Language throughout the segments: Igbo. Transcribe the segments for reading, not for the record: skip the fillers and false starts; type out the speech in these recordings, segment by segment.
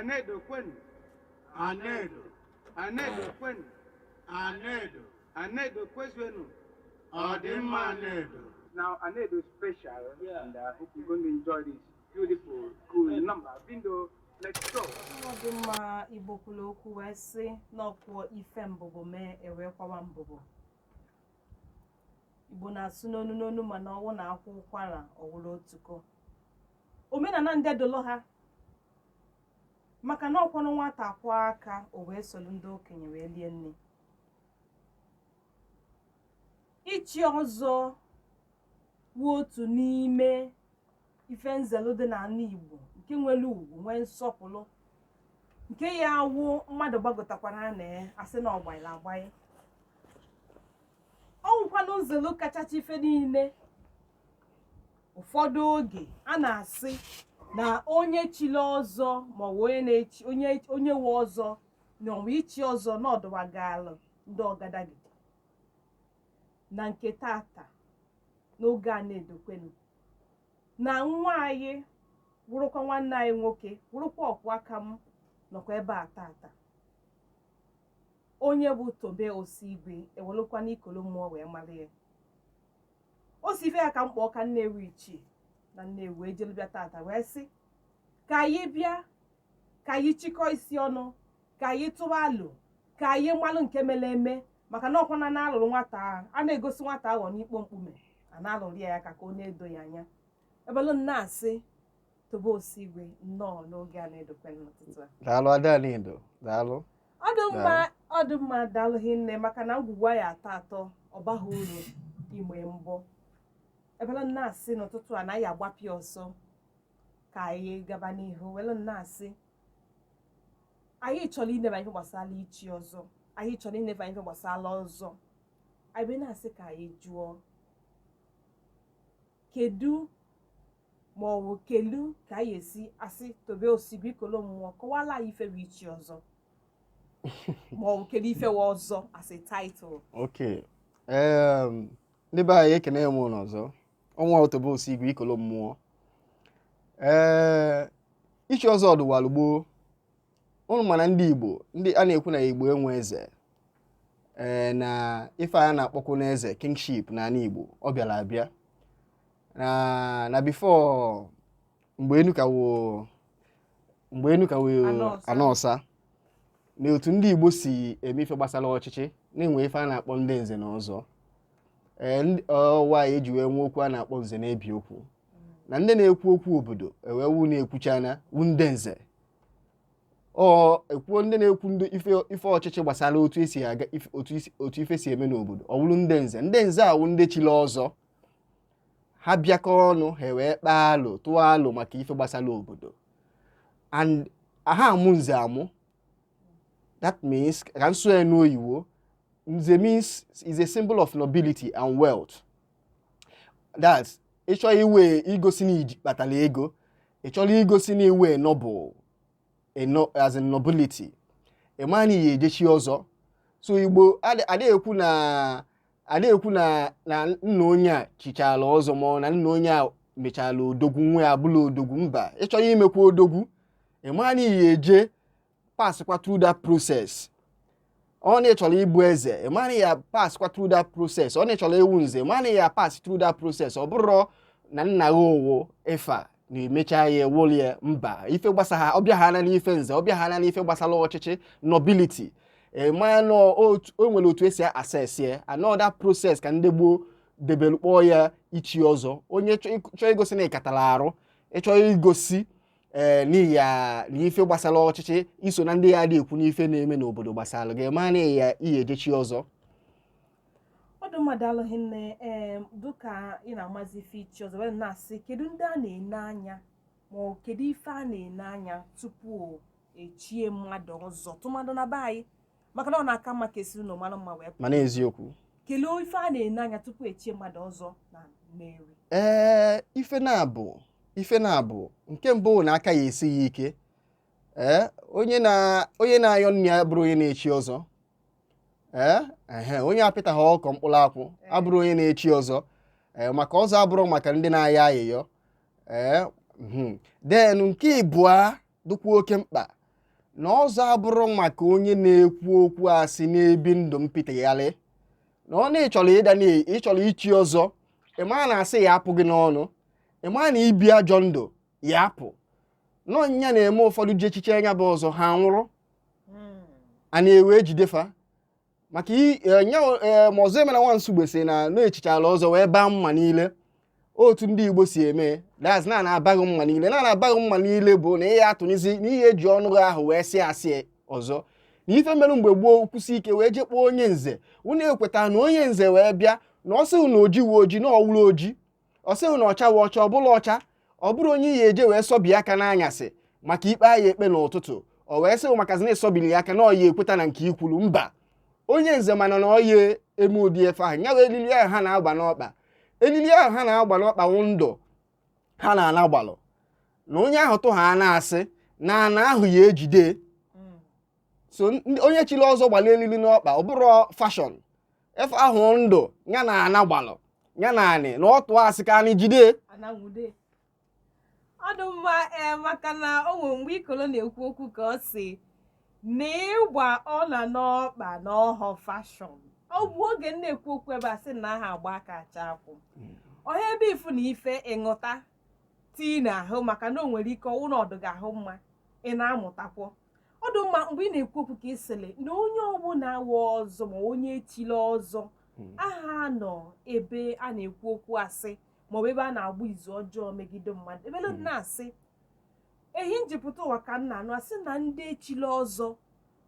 Anedo kwenu. Anedo. Anedo kwenu. Anedo. Anedo kwezuenu. Ọdịmma Anedo. Now, Anedo special, and I hope you're going to enjoy this beautiful, cool number. Bindo, let's go. Ọ dị mma. Igbo kwuru okwu wee sị n'ọkwụọ ife mbụbụ mee ewee kwawa mbụbụ. Igbo na-asụ n'onu n'onu, mana ọnwụ na akwụ ụkwara ọwụrụ otuko. Omenala ndị dolo ha maka na ọkwanụ nwata kwụọ aka o wee soro ndị okenye wee lie nne. Ichi ọzọ wụ otu n'ime ife nzelu dị n'ala Igbo nke nwere ugwu, nwee nsọpụrụ, nke ya awụ mmadụ gbagotakwara na ya asị na ọgbanyere agbanye. Ọ nwụkwanụ nzelu kachacha ife niile. Ụfọdụ oge a na-asị na onye chili ọzọ maọbụ onye na-echi onye onye nwe ọzọ na ọnwa ichi ọzọ na ọdụwagalụ ndị ọgadagidi. Na nke tata n'oge a na-edokwenu na nwa anyị wụrụkwa nwanne anyị nwoke, wụrụkwa ọkwụ aka m nọkwa ebe a tata, onye bụ Tobe Osigwe, ewelụkwa n'ikolo mmụọ wee mara ya. O si ife ya ka mkpọ ọka Nnewi ichie na Nnewi wee jelu bịa tata wee sị ka anyị bịa, ka anyị chịkọ isi ọnụ, ka anyị tụwa alo, ka anyị malụ nke mere eme, maka na ọkwana na-alụrụ nwata a na-egosi nwata aghọ n'ikpo mkpume a na-alụrụ ya aka ka ọ na-edo ya anya. Ebelu na-asị Tobe Osigwe nnọọ n'oge a na-edokwe n'ụtụtụ a. Daalụ, Ada Anedo, daalụ. Ọ dị mma, ọ dị mma. Daalụghị nne, maka na ngwugwu anyị atọ atọ ọ baghị uru igbe mbọ. Ebelu na-asị n'ụtụtụ a na anyị agbapịa ọsọ ka anyị gaba n'ihu. Welu na-asị anyị chọrọ ineba ihe gbasara ichi ọzọ, anyị chọrọ ineba ihe gbasara ọzọ. Anyị wee na-asị ka anyị jụọ kedu ma ọ bụ kelu ka anyị esi asị Tobe Osigwe ikolo mmụọ kọwala anyị ife bụ ichi ọzọ, ma ọ bụ kedu ife wụ ọzọ as a title. Ok, ndị be anyị, ekene m ụnụ ọzọ. Ọnwa Tobe Osigwe ikolo mmụọ. Ee, ichi ọzọ ọdụwalụ gboo. Ụnụ mana ndị Igbo, ndị a na-ekwu na Igbo enwe eze, ee, na ife a na-akpọkwu n'eze, kingship n'ala Igbo, ọ bịara abịa na before mgbe enu ka wo Anọsa. Anọsa na otu ndị Igbo si eme ife gbasara ọchịchị na-enwe ife a na-akpọ ndị nze na ọzọ. Ee, ọwa eji wee nwee okwu a na-akpọ nze na-ebi okwu, na ndị na-ekwu okwu obodo ewee wu na-ekwuchana wu ndị nze. Ọ ekwuo ndị na-ekwu ndị ife ọchịchị gbasara otu esi aga otu ife si eme n'obodo, ọ bụrụ ndị nze. Ndị nze awụ ndị chiri ọzọ. Ha bịakọ ọnụ, ha wee kpaa alụ, tụọ alụ maka ife gbasara obodo, and ha amụ nze amụ. That means, ka nsụ ya n'oyiwo, nze means is a symbol of nobility and wealth. That's ịchọ iwe igosi na iji kpatara ego, ị chọrọ igosi na iwe noble, a no, as in nobility, ị maa na iyi ejechi ọzọ. So Igbo adị ekwu na nna onye a chichara ọzọ, ma ọ na nna onye a mechara odogwu, nwa ya abụla odogwu. Mba, ị chọrọ imekwa odogwu, ị maa na iyi eje passkwa through that process. Ọ na ị chọrọ ịbụ eze, ị maa na ya passkwa through that process. Ọ na ị chọrọ ịwụ nze, ị maa na ya pass through that process. Ọ bụrụ na nna gị ụwụ ife na-emecha ya ewuli ya, mba. Ife gbasara ọbịa ha na n'ife nze, ọbịa ha na n'ife gbasara ọchịchị, nobility, ị maa na o nwere otu esi access ya, another process ka ndị gboo debelu kpọọ ya ichi ọzọ. Onye chọọ igosi na ịkatara arụ, ịchọ igosi ee n'ihi ya na ife gbasara ọchịchị iso na ndị ya dị ekwu n'ife na-eme n'obodo gbasara gị, ma na ya ihe ejechi ọzọ. Ọ dị mmadụ alụghị nne. Ee, dịka ị na-amazi ife ichi ọzọ, wee na-asị kedu ndị a na-ene anya, ma ọ kedu ife a na-ene anya tupu echie mmadụ ọzọ, tụmadụ na be anyị, maka na ọ na-aka mma ka esiri na mara mma wee pụọ. Mana eziokwu. Kelee ife a na-ene anya tupu echie mmadụ ọzọ na Nnewi. Ee, ife na-abụ nke mbụ na aka ya esighị ike. Ee, onye na-ayọ nne ya bụrụ onye na-echi ọzọ. Ee, ehe, onye apịtaghị ọkọ mkpụrụ akwụ abụrụ onye na-echi ọzọ. Ee, maka ọzọ abụrụ maka ndị na-ayọ ayịyọ. Ee, then nke ịbụa dịkwa oke mkpa. Na ọzọ abụrụ maka onye na-ekwu okwu asị na-ebi ndụ mpịtịgharị, na ọ na ịchọrọ ịda na ịchọrọ ichi ọzọ, ị maa na asị ya apụ gị n'ọnụ, ị maa na ibi ajọ ndụ ya apụ n'ọnyịnya na-eme. Ụfọdụ ji echiche anya bụ ọzọ ha nwụrụ, a na-ewe ejidefa maka nya ma ọzọ emena nwa nsugbe si na na-echichala ọzọ wee baa mma niile. Otu ndị Igbo si eme that's na na-abaghị mma niile, na na-abaghị mma niile bụ na ihe atụnyizi na ihe eji ọnụ gị ahụ wee sị asị ọzọ na ife mere mgbe gboo kwụsị ike wee jee kpọọ onye nze. Unu ekweta na onye nze wee bịa na ọ sịghị na oji wee oji na ọwụrụ oji, ọ sịghị na ọcha wee ọcha, ọ bụla ọcha. Ọ bụrụ onye ya eje wee sọbi aka n'anyasị maka ikpe ya ekpe n'ụtụtụ, ọ wee sị maka na ịsọbili ya aka na ọ ya ekweta na nke ikwulu mba. Onye nze mana na ọ ya eme ụdị efe ahụ ya wee elili ahụ ha na-agba n'ọkpa, elili ahụ ha na-agba n'ọkpa wụ ndụ ha na-ana gbalụ na onye ahụ tụ ha na-asị na ana ahụ ya ejide. So onye chiri ọzọ gbara elili n'ọkpa, ọ bụrụ fashion efe ahụ ndụ ya na ana gbalụ ya na anị na ọ tụọ asị ka anyị jide. Ananwude ọ dị mma. Ee, maka na o nwere mgbe ikolo na-ekwu okwu ka ọ si na ịgba ọla n'ọkpa na ọhọ fashion. Ọ bụ oge m na-ekwu okwu ebe a sị na aha agba aka acha akwụ ọha ebe ifu na ife ịṅụta tii n'ahụ, maka na o nwere ike ọwụ na ọdụ ga-ahụ mma ị na-amụtakwọ. Ọ dị mma mgbe ị na-ekwu okwu ka ị sịrị na onye ọbụla awa ọzọ ma onye echila ọzọ aha nọ ebe a na-ekwu okwu asị maọbụ ebe a na-agba izu ọjọọ megide mmadụ ebe na-asị ehi njipụta ụwa ka m na-anụ asị na ndị echila ọzọ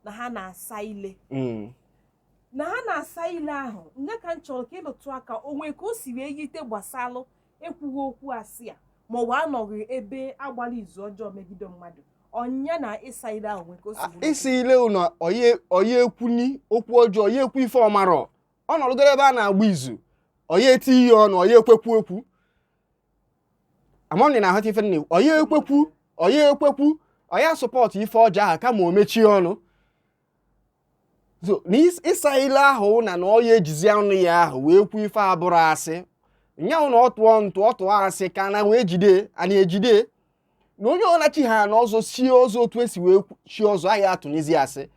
na ha na-asa ile, na ha na-asa ile ahụ nye ka m chọrọ ka ịlụtụ aka onwe ka o si wee yite gbasalụ ekwughị okwu asị a maọbụ anọghị ebe agbala izu ọjọọ megide mmadụ ọnya na ịsa ile ahụ nwe ka o si bụrụ. Isi ile na oye ekwuni okwu ọjọọ, oye ekwu ife ọmarọ, ọ nọrọgoro ebe a na-agba izu, oye eti ihe ọnụ, oye ekwekwu okwu amamni na ahụta ife nna, oye ekwekwu, oye ekwekwu, oye support ife ọjọọ ahụ kama o mechie ọnụ. So na ịsa ile ahụ na oye ejizi ọnụ ya ahụ wee kwuo ife abụrụ asị nyanwụ na ọ tụọ ntụ ọ tụọ asị ka na wee jide a na-ejide na onye ọnachi ha na ọzọ sie ọzọ otu esi wee chie ọzọ ahịa atụnyizi asị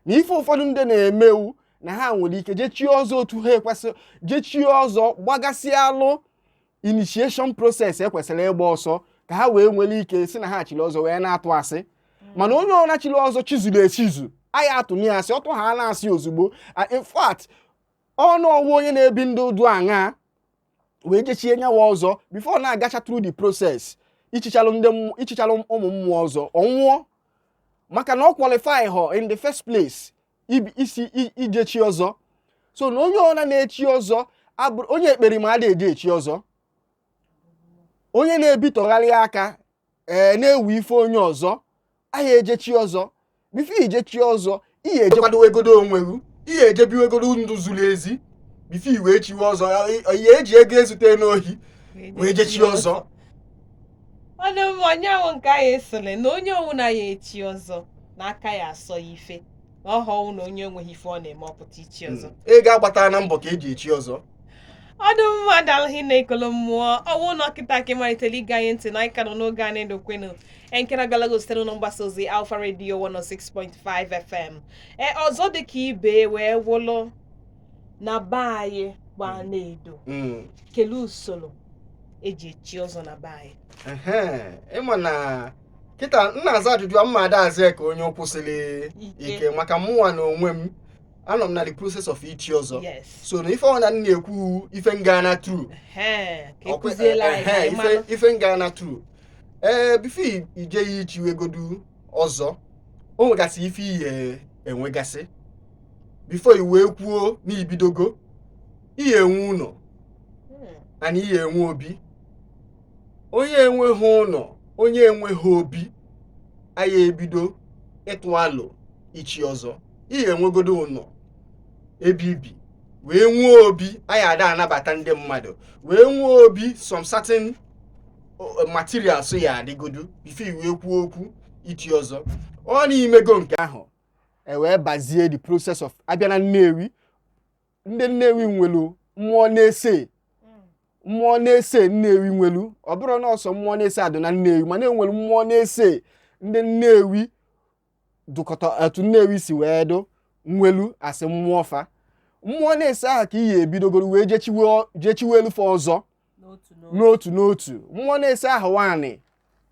na ife ụfọdụ ndị na-emewu na ha nwere ike jee chie ọzọ otu ha ekwesị jee chie ọzọ gbagasịa alụ initiation process ekwesịrị ịgba ọsọ ka ha wee nwere ike si na ha chiri ọzọ wee na-atụ asị. Mana onye ọna chiri ọzọ chizuru echizu ahịa atụnye asị ọtụ ha na-asị ozugbo. In fact, ọnụ ọwụ onye na-ebi ndụ du aṅa wee jechie nyawa ọzọ before na-agacha through the process ichichalụ ndị ichichalụ ụmụ mmụọ ọzọ ọ nwụọ maka na ọ qualify họ in the first place isi ijechi ọzọ. So na onye ọna na-echi ọzọ abụrụ onye ekperima adịghị eji echi ọzọ, onye na-ebitọgharị aka ee na-ewu ife onye ọzọ ahịa ejechi ọzọ. Before ijechi ọzọ, ihe eje kwadowegodo onwe gị, ihe ejebiwegodo ndụ zuru ezi before i wee chiwe ọzọ. Ihe eji ego ezute n'ohi wee jechi ọzọ. Ọ dị mma. Onye ahụ nke ahụ esole na onye owu na ya echi ọzọ n'aka ya asọ ya ife na ọhọwụ na onye enweghị ife ọ na-eme ọpụta ichi ọzọ. Ego agbatara na mbọ ka eji echi ọzọ. Ọ dị mma, dalụghị na ekolo mmụọ ọwụ na ọkịta ka ịmalitere ịga anyị ntị na anyị ka nọ n'oge anyị dokwenu nke na-abịalago site n'ụlọ mgbasa ozi Alpha Radio 106.5 FM. Ee, ọzọ dị ka ibe wee wụlụ na be anyị gbaa na-edo kelee usoro eji echi ọzọ na be anyị. Ehe, ịma na kịta m na-aza ajụjụ a, mma ada aza ya ka onye kwụsịrị ike. Ike maka mụnwa na onwe m anọ m na the process of ichi ọzọ. So na ife ọ na m na-ekwu ife nga na true. Ehe, ka ekụziela anyị ka Ehe, anyị ife malụ. Ife nga na true ee before ije ya ichiwegodu ọzọ, o nwegasị ife ihe enwegasị before i wee kwuo na ibidogo ihe enwe ụlọ ana ihe enwe obi. Onye enweghị ụlọ, onye enweghị obi anyị ebido ịtụ alụ ichi ọzọ. Ihe enwegodo ụlọ ebe ibi wee nwee obi anyị ada anabata ndị mmadụ wee nwee obi, some certain materials ya adịgodo before i wee kwuo okwu ichi ọzọ. Ọ n'imego nke ahụ e wee bazie the process of abịa na Nnewi. Ndị Nnewi nwelu mmụọ na-ese mmụọ na-ese Nnewi nwelu. Ọ bụrụ na ọsọ mmụọ na-ese adụ na Nnewi, mana enwere mmụọ na-ese ndị Nnewi. Dụkọta etu Nnewi si wee dụ nwelu asị mmụọ fa, mmụọ na-ese aha ka iyi ebidogoro wee jechiwe elufe ọzọ n'otu n'otu. N'otu n'otu. Mmụọ na-ese ahụ anị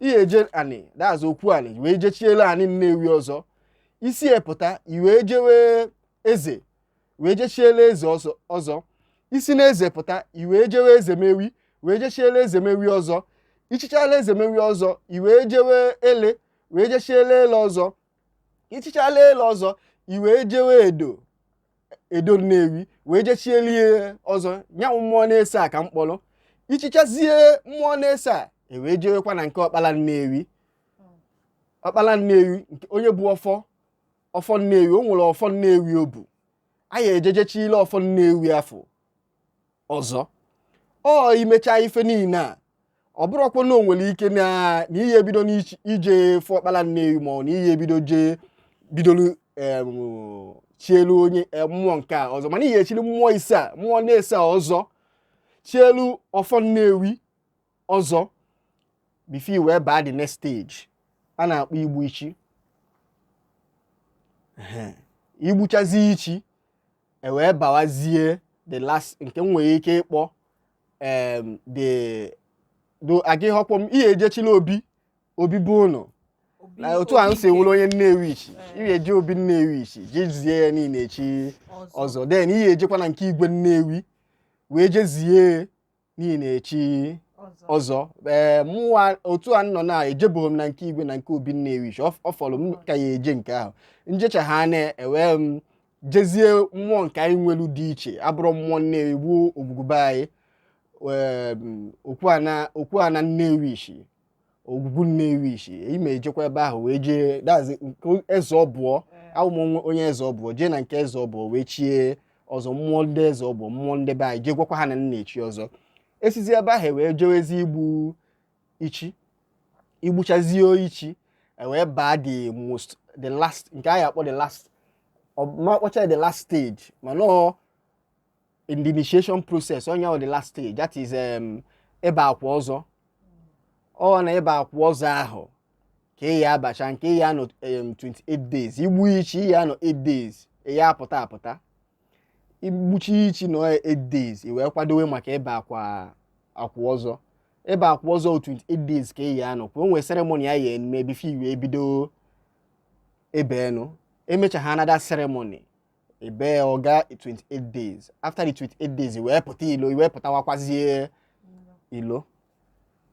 ihe eje anị daazụ okwu anị wee jechielu anị Nnewi ọzọ. Isi epụta, i wee jewe eze, wee jechielu eze ọzọ ọzọ. Isi na eze pụta, i wee jewe eze mewi, wee jechielu eze mewi ọzọ. Ichichala eze mewi ọzọ, i wee jewe ele, wee jechielu ele ọzọ. Ichichala ele ọzọ, i wee jewe edo, edo Nnewi, wee jechielie ọzọ. Nyanwụ mmụọ na-ese a ka mkpọrọ. Ichichazie mmụọ na-ese a, e wee jewekwa na nke ọkpala Nnewi. Ọkpala Nnewi nke onye bụ ọfọ, ọfọ Nnewi, o nwere ọfọ Nnewi o bu anyị ejejechile ọfọ Nnewi afọ ọzọ. Ọ imechaa ife niile a, ọ bụrụkwa na o nwere ike na ihe ebido n'ije fụ ọkpala Nnewi, ma ọ na ihe ebido jee bidolu chielu onye mmụọ nke a ọzọ, mana ihe echiri mmụọ ise a, mmụọ na-ese a ọzọ, chielu ọfọ Nnewi ọzọ before wee baa the next stage a na-akpọ igbu ichi. Ehe. Igbuchazi ichi, e wee bawazie the last nke m nwere ike ịkpọ the do agịghọkwọ m ihe ejechila obi, obi bụ ụnụ Obi. Na otu a m si Obi nwere onye Nnewi ichi, Ee. ihe eje obi Nnewi ichi jezie ya niile echi ọzọ. Ọzọ, then ihe ejekwa na nke igwe Nnewi wee jezie niile echi ọzọ. Ọzọ. Ee, mụnwa otu a nọ na ejebụghị m na nke igwe na nke obi Nnewi ichi. Ọ fọrọ m ka ya eje nke ahụ njecha ha na ewee m jezie mmụọ nke anyị nwelu dị iche, abụrụ mmụọ Nnewi gbuo ogwugwu anyị. Okwu ana Nnewi ishi, ogwugwu Nnewi ishi, ime ejekwa ebe ahụ wee jee dazi nke eze ọbụọ. Awụ m onye eze ọbụọ, jee na nke eze ọbụọ wee chie ọzọ, mmụọ ndị eze ọbụọ, mmụọ ndị be anyị, jee gwakwa ha na nna echi ọzọ. Esizi ebe ahụ wee jewezi igbu ichi. Igbuchazie ichi, wee baa the most, the last nke anyị akpọ the last, ma akpọcha the last stage, mana ọ in the initiation process, onye ọ the last stage, that is ịba akwa ọzọ. Ọ na ịba akwa ọzọ ahụ ka ị ya abacha nke ị ya anọ 28 days. Igbu ichi, ị ya anọ 8 days, ị ya apụta apụta. Igbuchi ichi nọ 8 days, ị wee kwadowe maka ịba akwa ọzọ. Ịba akwa ọzọ 28 days ka ị ya anọ kwa. O nwere ceremony ya ya eme before i wee bido ebe enu. Emecha another ceremony, ebe ọga 28 days. After the 28 days, i wee pụta ilo, i wee pụtawakwazie ilo.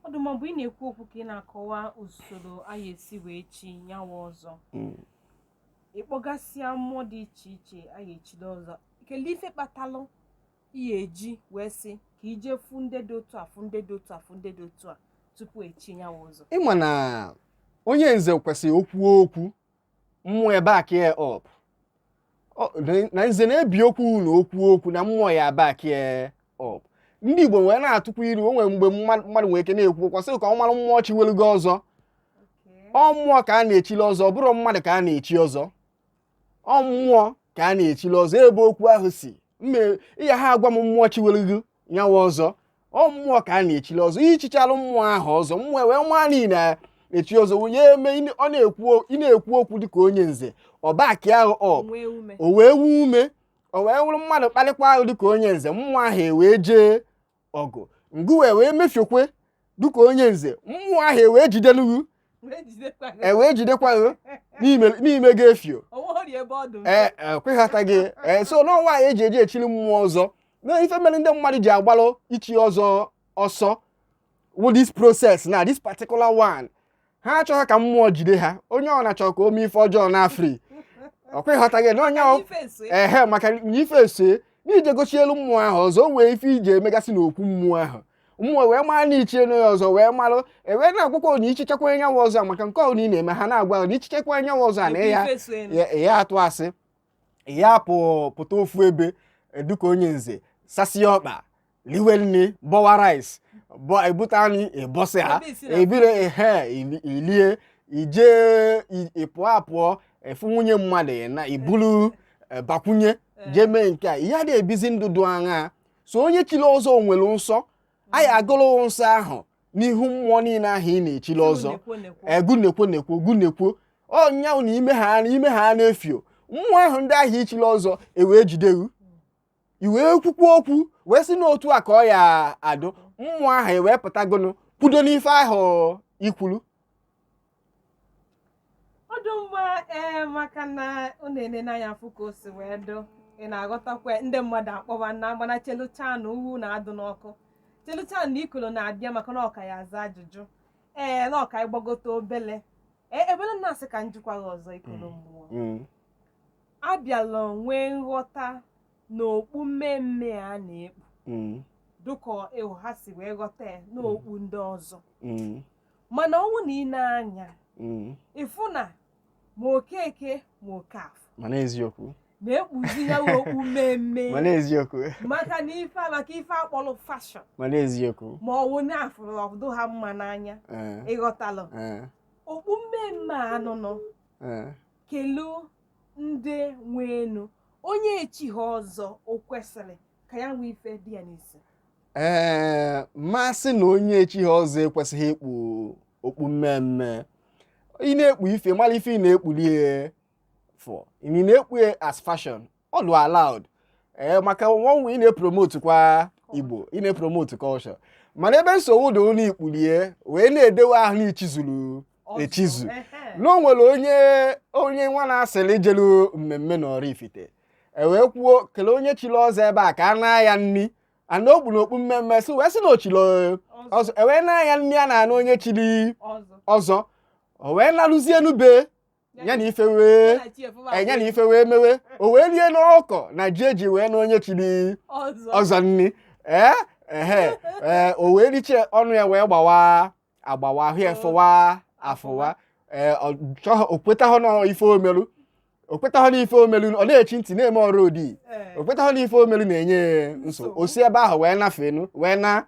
Ọ dị mma. Mgbe ị na-ekwu okwu ka ị na-akọwa usoro anyị esi wee chi nyawa ọzọ, ịkpọgasịa mmụọ dị iche iche anyị echiri ọzọ, kedu ife kpatalụ ihe eji wee sị ka ije fụ ndị dị otu a, fụ ndị dị otu a, fụ ndị dị otu a tupu echi nyawa ọzọ? Ịma na onye nze kwesịrị okwu okwu mmụọ ebe a ya up. Na nze na-ebi okwu na okwu okwu na mmụọ ya back ya up. Ndị Igbo wee na-atụkwa ilu, o nwere mgbe mmadụ nwere ike na-ekwu okwu sị ka ọ mara mmụọ chiwelugo ọzọ. Ọ mmụọ ka a na-echili ọzọ, ọ bụrụ mmadụ ka a na-echi ọzọ, ọ mmụọ ka a na-echili ọzọ. Ebe okwu ahụ si mme ịya ha agwa m mmụọ chiwelugo nyawa ọzọ, ọ mmụọ ka a na-echili ọzọ. Ichichalụ mmụọ ahụ ọzọ, mmụọ wee maa niile na-echi ọzọ wunye eme ọ na-ekwu, ị na-ekwu okwu dịka onye nze, ọbaki ahụ up nwee ume. O wee wuo ume, o wee wụrụ mmadụ kparịkwa ahụ dịka onye nze, mmụọ ahụ ewee jee ọgụ ngụ wee mefiokwe dịka onye nze, mmụọ ahụ ewee jidelugu. Wee jidekwa gị. Ewee jidekwa gị n'ime gị efio. Onwe ebe ọ dị mfe. Ee, ekweghata gị. Ee, so n'ọnwa anyị eji eji echiri mmụọ ọzọ na ife mere ndị mmadụ ji agbalụ ichi ọzọ ọsọ wụ this process na this particular one. Ha achọghị ka mmụọ jide ha. Onye ọ na-achọ ka o mee ife ọjọọ na free, ọkweghata gị na onye ahụ Ife eso. Ehe, maka na ife ese n'ije gochi elu mmụọ ahụ ọzọ, o nwee ife ije emegasị n'okwu mmụọ ahụ, mmụọ wee mara na ichie na ya ọzọ, wee marụ ewee na-agwakwa na ichichakwa anyanwụ ọzọ a, maka nke ọ na ị na-eme, ha na-agwa na ichichakwa anyanwụ ọzọ a na ya Ife eso enu. ya atụ asị ya apụ pụta ofu ebe dịka onye nze sasie ọkpa, liwe nne, bọwa rice, bọ ebute anyị ịbọsị ha. Ebe isi na- Ebire ehe ilie ije ịpụọ apụọ efu nwunye mmadụ, ị na ibulu bakwunye jee mee nke a, ihe adịghị ebizi ndụ dị aṅaa. So onye chiri ọzọ nwere nsọ anyị agụrụ nsọ ahụ n'ihu mmụọ niile ahụ ị na-echili ọzọ. Nekwo, nekwo. Egu nekwo nekwo gu nekwo. Ọnyanwụ na ime ha na ime ha na-efio mmụọ ahụ ndị ahụ ichili ọzọ ewee jidewu, i wee kwukwa okwu wee sị n'otu a ka ọ ya adụ, mmụọ ahụ ewee pụtagonu kwudo n'ife ahụ ikwulu. Ọ dị mma. Ee, maka na unu enene anya afụ ka o si wee dụ, ị na-aghọtakwa ndị mmadụ akpọba na mana chelucha na uwu na-adụ n'ọkụ, chelucha na ikolo na-abịa, maka na ọka ya aza ajụjụ. Ee, na ọka ịgbagote obele. Ee, ebele na-asị ka njikwa gị ọzọ, ikolo mmụọ. Abịala nwee nghọta na okpu mmemme a na-ekpu, dịka ewu ha si wee ghọta ya n'okpu ndị ọzọ, mana ọnwụ na ị na-anya ịfụ na ma Okeke ma Okafọ Mana eziokwu. na-ekpuzi ya wụ okpu mmemme. Mana eziokwu. Maka na ife maka ife akpọrọ fashion, Mana eziokwu. ma ọ wụ na-afụrụ ọdụ ha mma n'anya. Ịghọtalụ? Okpu mmemme a anụnụ, kelu ndị nwe enu, onye echi ha ọzọ, o kwesịrị ka ya nwee ife dị ya n'isi? Ee, mmasị na onye echi ha ọzọ ekwesịghị ikpu okpu mmemme. Ị na-ekpu ife, mara ife ị na-ekpuli for. Ị na-ekpu ya as fashion, ọ dị allowed. Ee, maka nwanwe ị na-epromote kwa Igbo, ị na-epromote culture, mana ebe nsogbu dị ụlọ ikpulie wee na-edewe ahụ n'ichizuru Ọzọ, echizu. Ehe. Na o nwere onye nwa na-asịrị jelu mmemme na Oraifite, e wee kwuo kelee onye chiri ọzọ ebe a ka a naa ya nni ana o kpuru okpu mmemme, si wee sị na o chiri ọzọ, e wee naa ya nni a na-ana onye chiri ọzọ. Ọzọ, o wee narụzie nube ya na ife wee Ya na chi efụba. Enya na ife wee mewe, o wee rie n'ọkọ na ji eji wee na onye chiri ọzọ. Ọzọ nni. Ee, ehe, ee, o wee richie ọnụ ya wee gbawa agbawa, ahụ ya fụwa afụwa. Ee, ọ chọghị, o kwetahụ na ife omelu, o kwetahụ na ife omelu, ọ na-echi ntị na-eme ọrụ odi. O kwetahụ na ife omelu na-enye nsogbu, o si ebe ahụ wee nafenu wee na.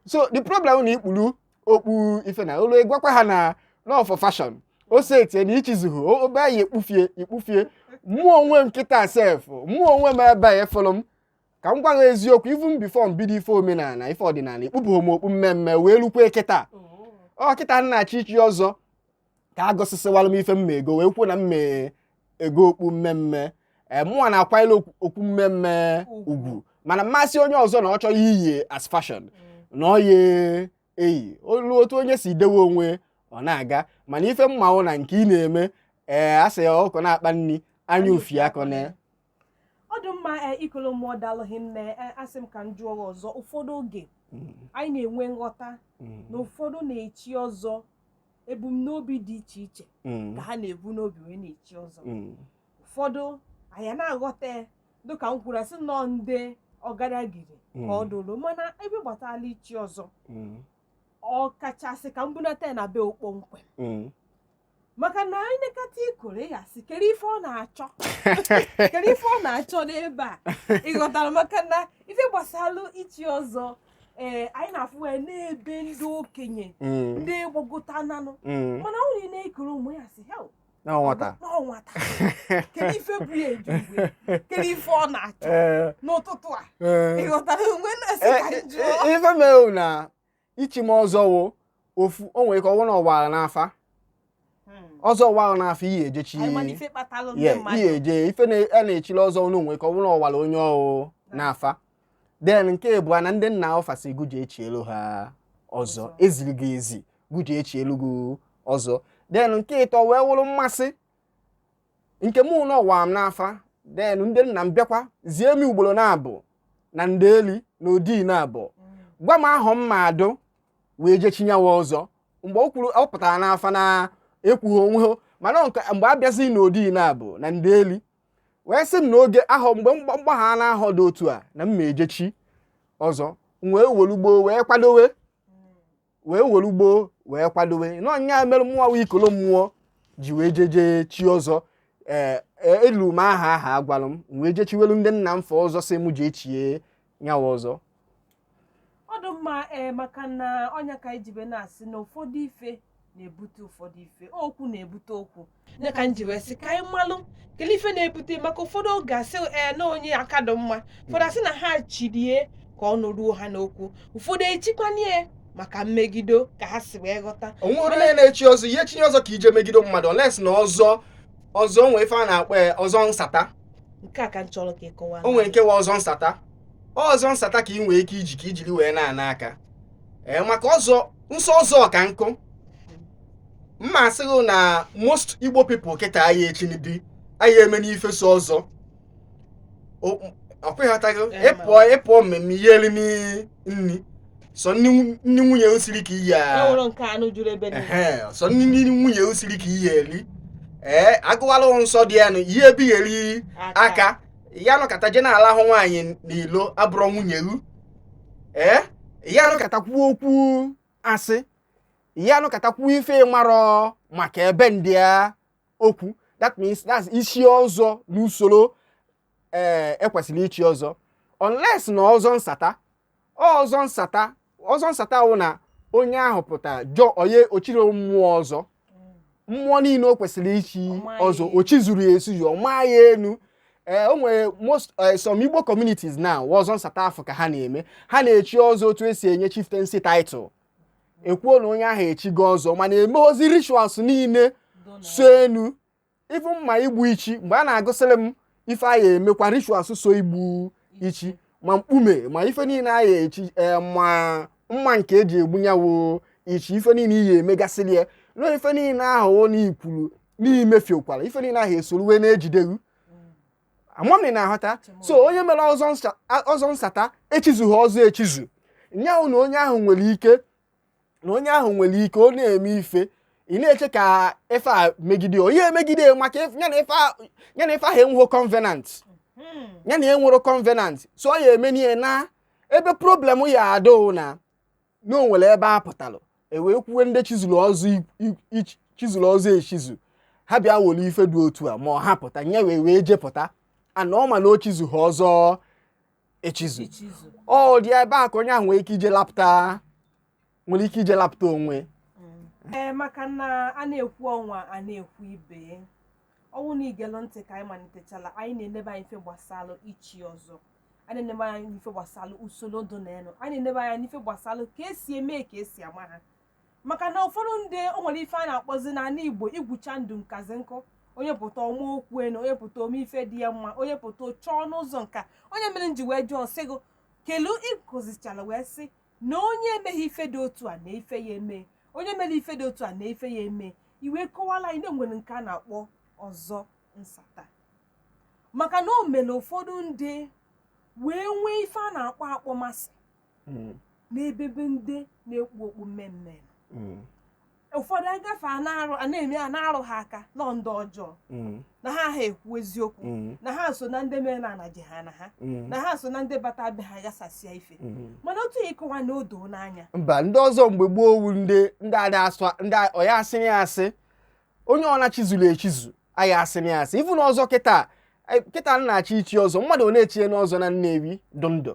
So the problem na ikpuru okpu ife na olu gwakwa ha na no for fashion, o setie na ichizuhu obe ya ekpufie ikpufie. Mụọ onwe m kịta sef, mụọ onwe m ebe a efọrọ m ka m gwa gị eziokwu, even before m bido ife omenala, ife ọdịnala, ekpupụghị m okpu mmemme wee lukwe kịta. Ọ kịta nna achị ichi ọzọ ka a gosisiwalụ m ife mma ego wee kwuo na mma ego okpu mmemme. Ee, mụnwa na-akwanyere okpu mmemme ugwu, mana mmasị onye ọzọ na ọ chọrọ iyi as fashion na ọ ya eyi olu otu onye si dewe onwe ọ na-aga. Mana ife mmanwụ na nke ị na-eme, ee, a sị ya ọkụ na-akpa nri anya ufi akọ na. Ọ dị mma. Ee, ikolo mmụọ, dalụghị nne. Ee, asị m ka m jụọ gị ọzọ. Ụfọdụ oge anyị na-enwe nghọta na ụfọdụ na-echi ọzọ, ebumnobi dị iche iche ka ha na-ebu n'obi wee na-echi ọzọ. Ụfọdụ anyị na-aghọta ya dịka m kwuru, asị nọ ndị ọgaragiri ka ọ dụrụ, mana ebe gbatala ichi ọzọ, ọ kachasị ka m bunata ya na be kpọmkwem, maka na anyị nekata ikoro, ị ga-asị kedu ife ọ na-achọ, kedu ife ọ na-achọ n'ebe a? Ị ghọtara? Maka na ife gbasalụ ichi ọzọ, ee, anyị na-afụ ya n'ebe ndị okenye, ndị gbagota nanụ, mana ọ nwere na-ekoro ụmụ ya sị hel Na nwata. Ọ nwata, kedu ife bụ ya eju igwe, kedu ife ọ na-achọ n'ụtụtụ a? Ị ghọtara onwe na-asị ka m jụọ. Ife mere na ichi m ọzọ wụ ofu, o nwere ka ọ wụ na ọwara n'afa ọzọ, ọwara n'afa iyi ejechi. Anyị mana ife kpatalụ ndị ye mmadụ iyi eje ife a na-echili ọzọ n'onwe ka ọ bụrụ na ọwara onye ọwụ n'afa. Then nke abụọ, na ndị nna ọfasi gụje echi elu ha ọzọ. Ọzọ. Eziri gị ezi gụje echi elu gị ọzọ. Then nke ịtọ wee wụrụ mmasị nke mụ na ọwa m n'afa. Then ndị nna m bịakwa zie m ugboro na-abụ na ndeli na odi na-abụ, gwa m ahọ m ma adụ wee jechinyawa ọzọ. Mgbe o kwuru ọ pụtara n'afa na ekwughị onwe ha, mana nke mgbe abịazi n'odi na-abụ na ndeli wee sị m na oge ahọ mgbe mgbagha na ahọ dị otu a na m ma ejechi ọzọ, m wee welu gboo wee kwadowe, wee welu gboo wee kwadowe na ọnya mere mmụọ wee ikolo mmụọ ji wee jeje chi ọzọ. Ee, elu m aha agwalụ m, m wee jechiwelu ndị nna m fọ ọzọ sị mụ jee chie nyawa ọzọ. Ọ dị mma. Ee, maka na ọnya ka anyị jibe na-asị na ụfọdụ ife na-ebute ụfọdụ ife, okwu na-ebute okwu, ya ka m ji wee sị ka anyị malụ kedu ife na-ebute, maka ụfọdụ oge asị ee na onye aka dị mma, ụfọdụ asị na ha chirie ka ọ nụruo ha n'okwu, ụfọdụ echikwanye. Maka mmegido ka ha si wee ghọta. O nwere onye na-echi ọzọ ihe chinye ọzọ ka ije megide mmadụ, unless na ọzọ ọzọ nwee ife a na-akpọ ya ọzọ nsata. Nke a ka m chọrọ ka ị kọwaa. O nwere nke nwe ọzọ nsata. Ọzọ nsata ka ị nwee ike iji ka ijiri wee na-ana aka, ee, maka ọzọ nsọ ọzọ ka nkụ mma asịghị na most Igbo people kịta anyị echinidi anyị eme n'ife so ọzọ. Ọkweghọtago? Eh, Ịpụọ mmemme ihe elu nni sọ nni nni nwunye siri ka iyi a. E nwere nke anụ juru ebe niile. Ehe, sọ nni nwunye siri ka iyi eri. Ee, agụwala nsọ dị ya nụ ihe ebigheri aka ya nọkata je na-alahụ nwaanyị n'ilo abụrọ nwunye ru. Ee, ya nọkata kwuo okwu asị, ya nọkata kwuo ife marọ maka ebe ndị a okwu. That means that's isi ọzọ n'usoro. Ee, ekwesịrị ichi ọzọ unless na ọzọ nsata. Ọzọ nsata, ọzọ nsata wụ na onye ahụ pụta jọ onye ochiri mmụọ ọzọ, mmụọ niile o kwesịrị ichi Ọ maa ya ọzọ elu. O chizuru ya esuzu, ọ maa ya enu. Ee, o nwere most some Igbo communities now, ọzọ nsata afọ ka ha na-eme. Ha na-echi ọzọ otu esi enye chieftaincy title. Ekwuo na onye ahụ echigo ọzọ, mana eme ozi rituals niile so enu, even ma igbu ichi. Mgbe a na-agụsịrị m ife anyị emekwa rituals so igbu ichi, ma mkpume, ma ife niile anyị echi, ee, ma mma nke eji egbu nyawo ichi, ife niile iyi emegasịrị ya na ife niile ahụ na ikwuru n'imefiokwara ife niile ahụ esoro na-ejideru amam na aghọta. So onye mere ọzọ nsata echizughị ọzọ echizu nyawo na onye ahụ nwere ike, na onye ahụ nwere ike ọ na-eme ife ị na-eche ka ife a megide onye emegide ya, maka ya na ife ahụ enweghị covenant, ya na enwero covenant. So ọ ya eme n'ihe na ebe problem ya adụ na o nwere ebe a pụtalụ ewee kwuwe ndị chizuru ọzọ chizuru ọzọ echizu ha bịa were ife dị otu a, ma ọ ha pụta nye wee jepụta ana ọ ma na o chizughị ọzọ echizu. Ichizu. Ọ dị ebe a ka onye ahụ nwere ike ije lapụta, nwere ike ije lapụta onwe. Ee, maka na a na-ekwu ọnwa a na-ekwu ibe ọnwụ na igelụ ntị ka anyị malitechala, anyị na-enebe anya ife gbasalụ ichi ọzọ, anyị na-enebe anya n'ife gbasalụ usoro ndụ na elu, anyị na-enebe anya n'ife gbasalụ ka esi eme ka esi ama ha, maka na ụfọdụ ndị o nwere ife a na-akpọzi n'ala Igbo igwucha ndụ nkazi nkụ. Onye pụta ọma okwu enu, onye pụta ome ife dị ya mma, onye pụta chọọ n'ụzọ nka onye mere nji wee jụọ sị gụ kelu ịkụzichala wee sị na onye emeghị ife dị otu a na ife ya eme, onye mere ife dị otu a na ife ya eme. Iwe kọwala anyị na enwere nke a na-akpọ ọzọ nsata, maka na o mere ụfọdụ ndị wee nwee ife a na-akpọ akpọmasị n'ebebe ndị na-ekpu okpu mmemme. Ụfọdụ agafe a na-arụ a na-eme a na-arụ ha aka nọ ndị ọjọọ na ha ha ekwu eziokwu na ha so na ndị mere na ana ji ha na ha na ha so na ndị bata be ha ghasasịa ife. Mana otu ya ịkọwa na o doo n'anya. Mba, ndị ọzọ mgbe gboo wu ndị ada asụ ndị ọya asịrị ya asị onye ọ na-chizuru echizu anyị asịrị ya asị ifu na ọzọ kịta. Kịta m na-achọ ichi ọzọ, mmadụ one echie n'ọzọ na Nnewi dụ ndụ,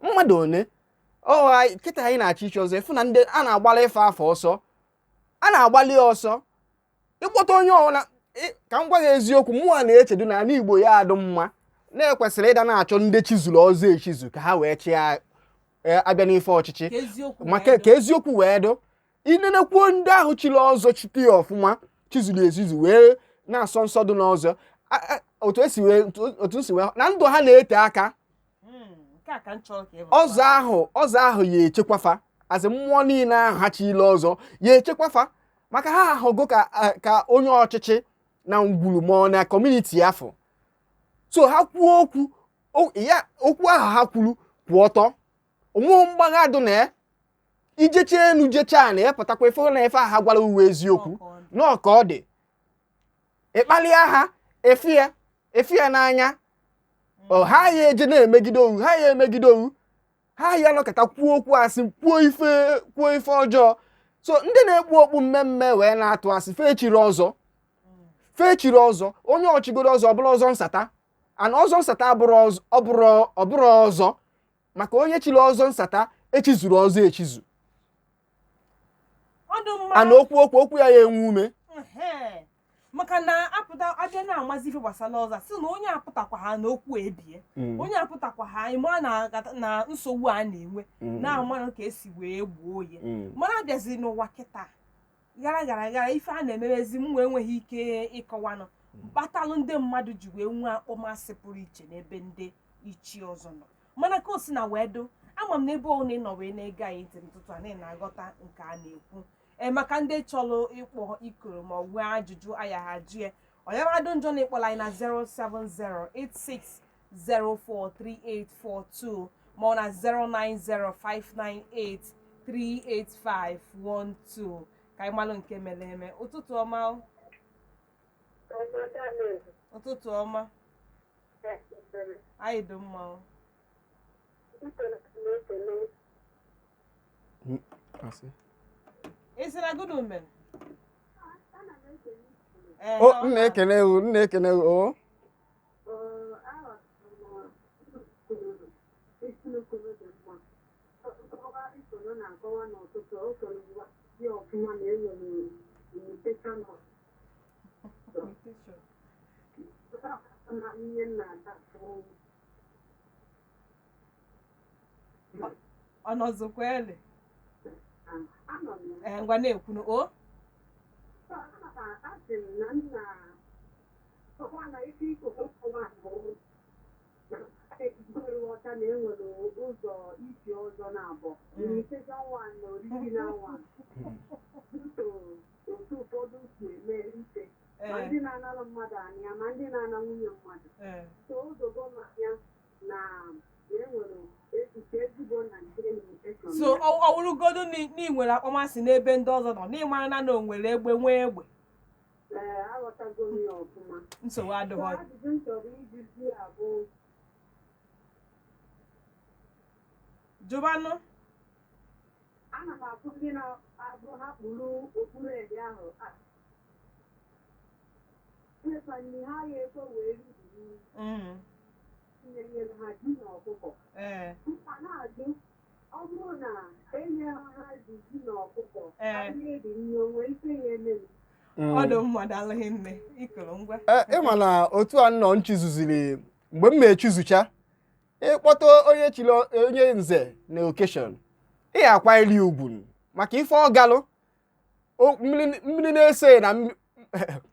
mmadụ one ọ kịta anyị na-achọ ichi ọzọ, ịfụ na ndị a na-agbalị ife afọ ọsọ a na-agbalị ya ọsọ ịkpọta onye ọbụla. Ka m gwa gị eziokwu, mụnwa na-echedo na ala Igbo ya adụ mma na-ekwesịrị ịda na-achọ ndị chizuru ọzọ echizu ka ha wee chịa abịa n'ife ọchịchị ka eziokwu maka wee ka eziokwu wee dụ. Inenekwuo ndị ahụ chiri ọzọ chite ya ọfụma chizuru echizu wee na-asọ nsọ dị n'ọzọ. Otu esi wee otu si wee na ndụ ha na-ete aka. Nke a ka m chọrọ ka ị Ọzọ ahụ, ọzọ ahụ ya echekwafa azị mmụọ niile ahụ ha chile ọzọ ya echekwafa, maka ha ahụgo ka onye ọchịchị na ngwuru ma ọ na community afọ so ha kwuo okwu ya okwu ahụ ha kwuru kwụ ọtọ, onweghị mgbagha dị na ya. Ijecha enu jechaa na ya pụtakwa ife na ife ahụ ha gwara uwe eziokwu nọọ ka ọ dị. Ịkpalịa ha efi ya n'anya ọ ha ya eje na-emegide owu, ha ya emegide owu, ha ya nọkọta kwuo okwu asị, kwuo ife ọjọọ. So ndị na-ekpu okpu mmemme wee na-atụ asị fechiri ọzọ, fechiri ọzọ. Onye ọchịgoro ọzọ ọbụla ọzọ nsata ana ọzọ nsata abụrụ ọzọ ọbụrụ ọzọ, maka onye chiri ọzọ nsata echizuru ọzọ echizu. Ọ dị mma. Ana okwu okwu okwu ya ya enwe ume. Ehe. Maka na apụta abịa na-amazi ife gbasara ọzọ, sị na onye apụtakwa ha na okwu ebie, onye apụtakwa ha ịma na nsogbu a na-enwe na-ama ka esi wee gbuo ya. Mana abịaziri n'ụwa kịta gara gara gara, ife a na-emewezi m wee enweghị ike ịkọwanụ kpatalụ ndị mmadụ ji wee nwee akpọmasị pụrụ iche n'ebe ndị ichie ọzọ nọ. Mana ka o si na wee do, ama m na ebe ọ na ịnọ wee na-ege anyị ntị n'ụtụtụ a na ị na-aghọta nke a na-ekwu. Ee, maka ndị chọrọ ịkpọ ikoro ma ọ nwee ajụjụ aya ha jụ ya, ọyamadụ njọ na ịkpọrọ anyị na 07086043842 ma ọ na 09059838512 ka anyị malụ nke mere eme. Ụtụtụ ọma o. Ụtụtụ ọma. Anyị dị mma o. Asị. Ị sị na good women? Ee, O nna, ekene ewu, nna, ekene ewu o. Invitation. Ọ nọzikwa ele? Ee, ngwa, na-ekwunu o. Asị m na nna ọkwa na ife ikoko ọnwa bụ ghọta na enwere ụzọ isi ọzọ na-abụ imitation one na original one, so otu ụfọdụ si eme ife ma ndị na-anara mmadụ anya ma ndị na-ana nwunye mmadụ. So odogo m anya na enwere echiche ezigbo na nke imitation. So ọ wụrụgodu na ị nwere akpọmasị n'ebe ndị ọzọ nọ, na ịmara na o nwere egbe nwee egbe. Ee, aghọtago m ya ọfụma. Nsogbu So adịghị. Ajụjụ m chọrọ ịjụzi ya bụ Jụbanụ. Ana m afụ ndị na-abụ ha kpuru okpuru ede ahụ nri ha ya ekwe wee riri tinyere ha ji na ọkụkọ. A na-ajụ, ọ bụrụ na enye ha ji ji na ọkụkọ ha eri nri, onwe ife ya eme m? Ọ dị mma, daalụghị nne ikoro, ngwa. Ee, ịma na otu a nnọọ nchizuziri mgbe m ma echizucha ịkpọta onye chiri onye nze na occasion, ị akwanyere ugwu maka ife ọ galụ. Mmiri na-ese na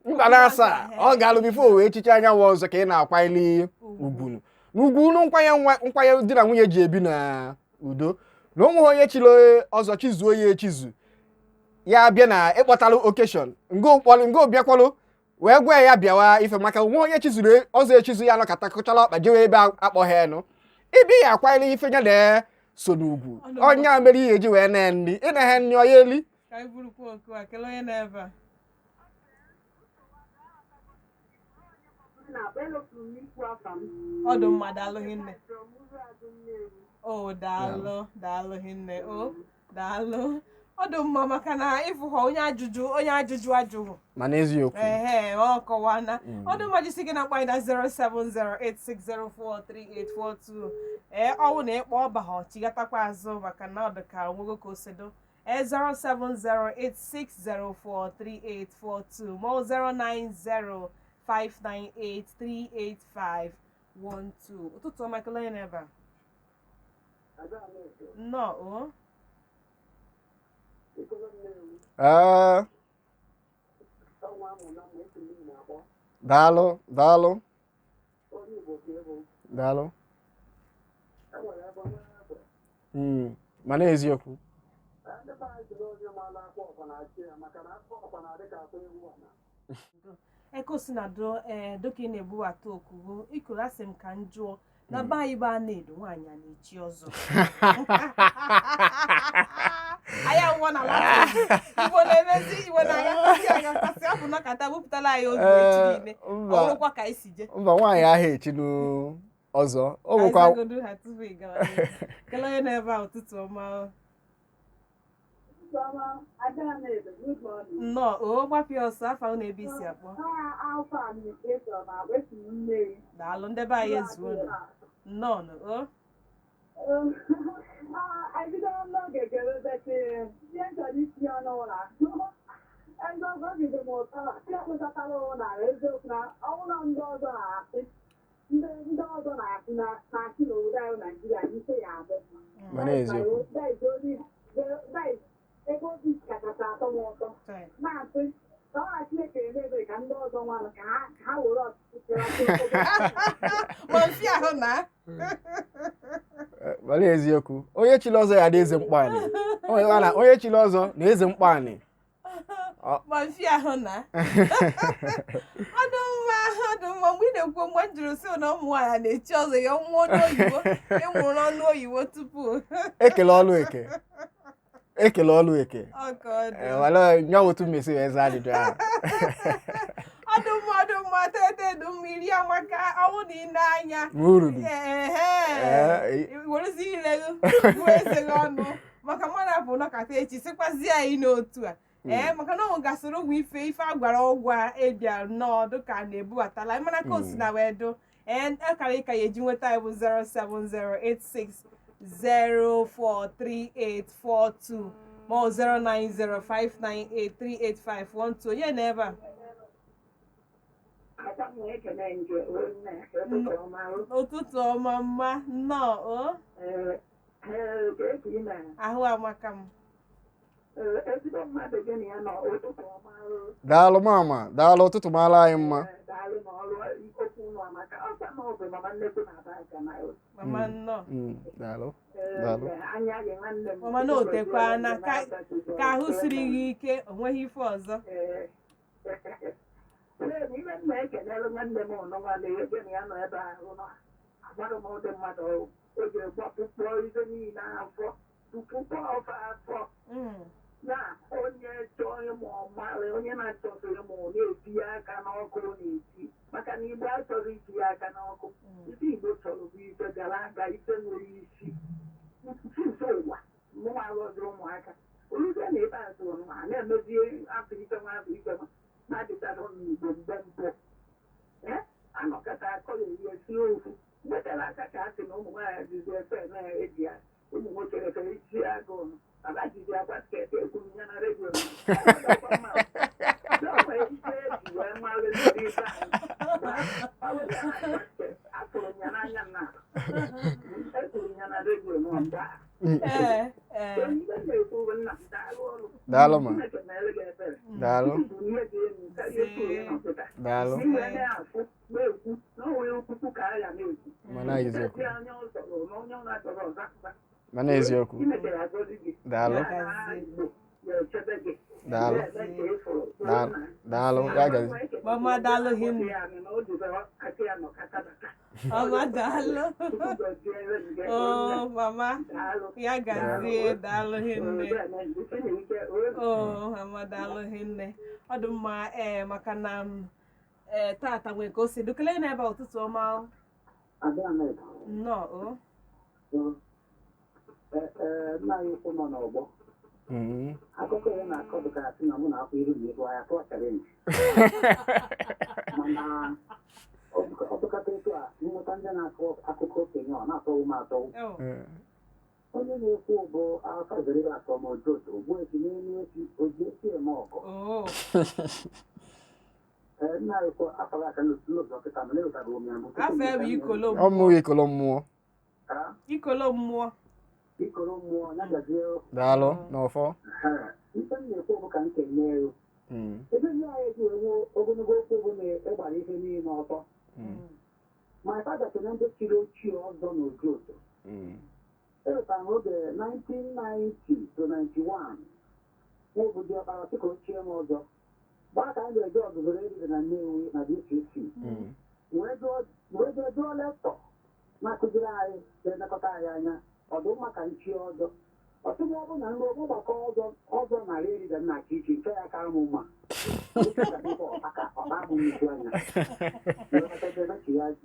mba na-asa ọ galụ before wee chicha anyanwụ ọzọ ka ị na-akwanyere ugwu n'ugwu unu nkwanye nkwanye di na nwunye ji ebi na udo na onweghị onye chiri ọzọ chizuo ya echizu ya bịa na ịkpọtalụ occasion ngo ụkpọrọ ngo bịakwalụ wee gwa ya bịawa ife maka onwe onye chizuru ọzọ echizu ya nọkọta kụchala ọkpa jewe ebe akpọghị enu ibi ya akwanyere ife ya na so n'ugwu ọnya mere ihe eji wee nee nri ị na-eghe nri ọya eli. Ka anyị burukwa oku a kelee onye na-ebe a. Na elofuru m ikwu afa m. Ọ dị mma, daalụghị nne. From Uruagụ Nnewi. O daalụ, daalụ hinne o, daalụ. Ọ dị mma maka na ịfụ ha onye ajụjụ, onye ajụjụ ajụghụ. Mana eziokwu. Ehe, ọ kọwana. Ọ dị mma, jisi gị na akpọ anyị na 07086043842. Ee, ọwụ na ịkpọ ọba ha ọchịgatakwa azụ maka na ọ dị ka onwego ka o si do. Ee, 07086043842 ma ọ 09059838512. Ụtụtụ ọma, kelee onye n'ebe a. Nnọọ o. Ee, daalụ, daalụ, daalụ. Mana eziokwu. Ndị be anyị sịrị onye maara akwa ọkwa na-achị ya maka na akwa ọkwa na-adị ka akwa ewu ana. Ekosinado, ee, dịka ị na-egbubata okugo ikoro, asị m ka m jụọ na be anyị bụ a na-edo nwaanyị a na-echi ọzọ, anyị awụọ na Latin Igbo na-emezi Igbo na-agakasị agakasị abụ nọkata bupụtara anyị oge echi niile ọ Mba. bụrụkwa ka anyị si je. Mba, nwaanyị ahụ echinu ọzọ o nwekwa. Anyị zagodu ha tupu ị gawa n'ihu. Kelee onye na-ebe a. Ụtụtụ ọma. Good morning. Nnọọ o, gbapịa ọsọ, afa unu, ebe isi akpọ? Alfa administrator ma esi m Nnewi. Daalụ, ndebe anyị ezuo unu. Nnọọ nụ o. Ebido n'oge gere bete ihe m chọrọ itinye ọnụ ụlọ. Ndị ọzọ obi dị m ụtọ ndị akpụtatara ụlọ na eziokwu na ọbụla ndị ọzọ na-asị ndị ọzọ na-asị na-asị n'obodo anyị Naijiria ike ya adị mma. Mana eziokwu. That is that is ebe obi kachasị atọ m ụtọ na-asị ka ọ na Chineke emebe ka ndị ọzọ nwanụ ka ha were ọchịchị Ma mfi ahụ na Mana eziokwu, onye chiri ọzọ ya dị eze mkpọ anị. Onye chiri ọzọ na eze mkpọ anị. Ma mfi ahụ na ọdụ mma ọdụ mma. Mgbe ị na-ekwu, mgbe m jụrụ sị na ụmụ nwaanyị na-echi ọzọ ya nwụọ n'oyibo, ịnwụrụ ọnụ oyibo tupu Ekele ọlụ eke, ekele ọlụ eke. Ọ ka ọ dị. Wala nya otu mmesi wee zaa ajụjụ ahụ. Ọdụ mma, ọdụ mma. Tete dị mma iri amaka ọnwụ na ị na-anya Ma uru dị. Ehe. Werezi ire gị gụọ eze gị ọnụ maka mmadụ apụ nọkata echi sịkwazie anyị n'otu a. Ee, maka na ọ nwegasịrị ụmụ ife ife a gwara ọgwụ a ebia nnọọ dịka a na-ebubatala mana ka o si na wee dụ. Ee, akara ịka ya eji nweta ya bụ 07086043842 ma ọ 09059838512. Onye na ebe a? Ekene nje nne, ụtụtụ ọma. Ụtụtụ ọma mma, nnọọ o. Ee, ka esi ime? Ahụ amaka m. Ee, ezigbo mmadụ gị na ya nọ, ụtụtụ ọma. Daalụ mama, daalụ, ụtụtụ maala anyị mma. Ee, daalụ n'ọrụ okwu unu amaka ọkwa na ọ bụ mama nnekwu na-aba aka na Mama, nnọọ. Daalụ. Ee, Daalụ. Anya gị nwanne m. Mama na otekwana ka ahụ siri gị ike, o nweghị ife ọzọ. Ee. Ee, ihe m na-ekenere nwanne m ụnụ nwanne ya gị na ya nọ ebe ahụ nọ agbara m ụdị mmadụ ọrụ o ji gbapụkpọ ife niile afọ tụpụkpọ ofe afọ na onye chọọ ịmụ ọmarị, onye na-achọghị ịmụ na-etinye aka n'ọkụ, ọ na-eti maka na Igbo achọghị itinye aka n'ọkụ. Ife Igbo chọrọ bụ ife gara aga, ife nwere isi nso ụwa mụnwa ghọziri ụmụaka oluzie na ikpeazụ a na-emezi afọ ife nwa afọ ife nwa na-adịchara n'Igbo mgbe mbụ. Ee, anọkọta akọ ya eri esi ofu mgbe aka ka a sị na ụmụ nwaanyị jizi efe na-eji ya ụmụ nwoke efe isi agụụ aba jizi akwa skirt ekwu m ya na redio ife eji wee malụ ndị ibe anyị afụrụ m ya n'anya na ekwuru m ya na redio nọ mgbe a. Ee ee Ihe m na-ekwu bụ nna m, daalụ ọrụ. Daalụ ma. Chineke meere gị ebere. Daalụ. Bụ ihe dị elu karịa etu ị nọ kịta. Daalụ. Iwe na-afụ na-ekwu na o nwere okwukwu ka a ga na-ekwu. Mana eziokwu. Ezi onye ọ zọrọ na onye ọ na-achọrọ ọzọ akpa. Mana eziokwu. Chineke ga-agọzi gị. Daalụ. Ya na Igbo ga-echebe gị. Daalụ. Ya eme ka ị fụrụ. Daalụ. Daalụ, ya gazi. Mama, daalụ hinne. Ya na o jiri aka ya nọkata bata. Mama, daalụ. Chukwu gọziere gị. O mama. Daalụ. Ya gazie, daalụ hinne. O O mama, daalụ hinne. Ọ dị mma. Ee, maka na m ee tata nwere ka o si dukele n'ebe a. Ụtụtụ ọma o. Nnọọ o. Nna anyị ukwu nọ n'ọgbọ. Akụkọ ya na-akọ bụ ka asị na mụ na-akwụ iru na ihu ahịa tụọ challenge, mana ọtụkata etu a nweta ndị na-akọ akụkọ okenye, ọ na-atọwu m atọwu. Oh. Onye na-ekwu bụ Alfa Zeribe Akọmojoto Ogbuefi n'elu efi oji esi eme ọgọ. Oh. Ee, nna anyị ukwu afọghị aka n'ụzọ kịta mana ewetaghị m ya mbụ tupu Afọ ebe ikolo Ọ mmụọ. mụghị ikolo mmụọ. Ka Ikolo mmụọ. Ikolo mmụọ ya gazie. Daalụ n'ọfọ. Ha, ife m na-ekwu bụ ka m kenye elu ebe ndị anyị ji enwe ogologo okwu bụ na ịgbara ihe niile ọtọ. My father so na ndị chiri ochie ọzọ n'Ojoto. Ewetara m oge 1990 to 91 nwa obodo ọkpara sị ka ochie m ọzọ gbaa ka anyị ga-eje ọzụzụ eriri na Nnewi na DCC wee jee jụọ lecturer na-akụziri anyị na-elekọta anyị anya ọdụ mma ka nchie ọzọ ọtụtụ. Ọ bụ na nruo ọgbakọ ọzọ ọzọ narị erida nna ka iche nke ya kara m mma ọkpa bụ nnukwu anya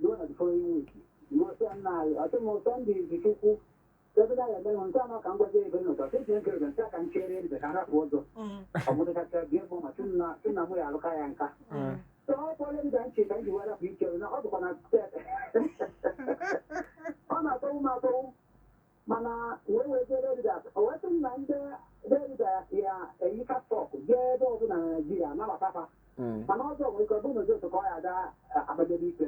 ruo na the following week ruo sị nna anyị ọtụ m ụtọ ndị izichukwu ebe na ya eme nke anọ ka m gwazi ebe n'ụtọ sị tinye nke nke ka nchiere erida ka nrapụ ọzọ ọ bụdịkacha bie bụ ma chụnna mụ ya alụka ya nka. So ọ kpọrọ m ka nchi ka m ji wee rapụ ike na ọ bụkwa na ọ na-atọwu m atọwu mana wee wee jee erida o wee sị m na ndị erida ya eyika sọk jee ebe ọbụla na Naijiria. na-esiri ike.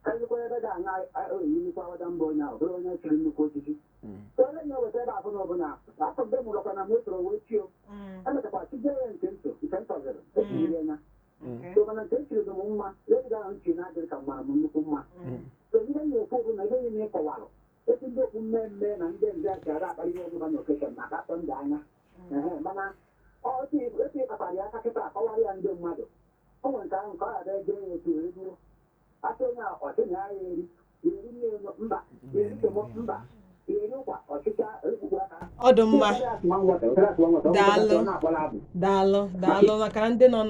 Karịkwa ebe ga aṅa oyi nnukwu awada mba onye ahụ bụrụ onye chiri nnukwu osisi. Onye na-eweta ebe ahụ na ọbụla afọ mgbe m lọkwa na motoro wee chio. Emechakwa chijie ya nke ntụ nke ntọziri etinyere ya. So mana nke echiri dị m mma, ego ahụ nchi na-adịrị ka mara m nnukwu mma. So ihe m na-ekwu bụ na ihe niile kọwalụ etu ndị okwu mmemme na ndị nze si ada akpali ihe ọbụla na okeshọn maka atọ ndị anya. Mana otu ịkpatara ya aka kịta akọwara ya ndị mmadụ. O nwere nke ahụ nke ọ ghara eje ya otu eruo. Asị onye a ọchị na ya eri, eri nne mba, eri tomo mba, eri ụkwa ọchịcha ekpukpu aka. Ọ dị mma. Daalụ. Daalụ, daalụ maka na ndị nọ